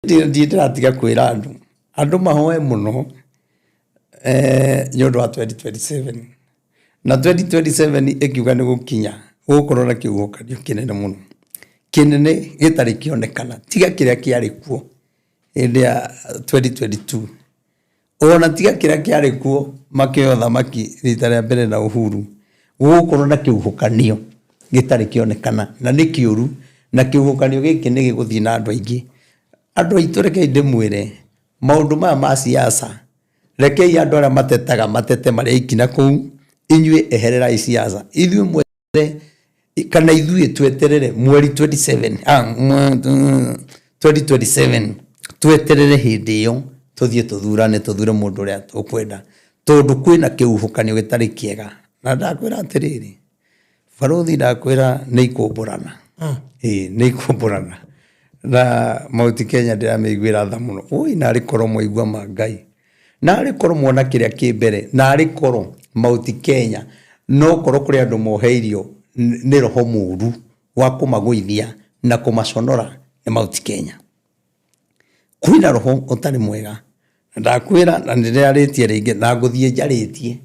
Ndirĩ ndĩratiga kwĩra andũ, andũ mahoe mũno nĩ ũndũ wa 2027. Na 2027 ĩkiuga nĩ gũkinya, gũgũkorwo na kĩhuhũkanio kĩnene mũno, kĩnene gĩtarĩ kĩonekana, tiga kĩrĩa kĩarĩ kuo hĩndĩ ya 2022. Ona tiga kĩrĩa kĩarĩ kuo makĩoya ũthamaki rita rĩa mbere na Uhuru, gũgũkorwo na kĩhuhũkanio gĩtarĩ kĩonekana na nĩ kĩũru, na kĩhuhũkanio gĩkĩ nĩ gĩgũthiĩ na andũ aingĩ. Andũ aitũ rekei ndĩmwĩre, maũndũ maya ma siasa, rekei andũ arĩa matetaga matete marĩ aiki na kũu, inyuĩ ehererai siasa. Ithuĩ mweterere kana ithuĩ tweterere mweri 27, ah, 2027 tweterere hĩndĩ ĩyo tũthiĩ tũthurane tũthure mũndũ ũrĩa tũkwenda tondũ kwĩna kĩhuhũkanio gĩtarĩ kĩega. Na ndakwĩra atĩrĩrĩ, barũthi ndakwĩra nĩ ikũmbũrana. Ĩĩ nĩ ikũmbũrana. Na Mount Kenya ndĩramĩiguĩra tha mũno. Ũi narĩ korwo mwaigua ma Ngai. Narĩ korwo mwona kĩrĩa kĩ mbere, narĩ korwo Mount Kenya no korwo kũrĩ andũ moheirio nĩ roho mũru wa kũmagũithia na kũmaconora nĩ Mount Kenya. Kwĩna roho ũtarĩ mwega, na ndakwĩra na nĩ ndĩrarĩtie rĩngĩ na ngũthiĩ njarĩtie.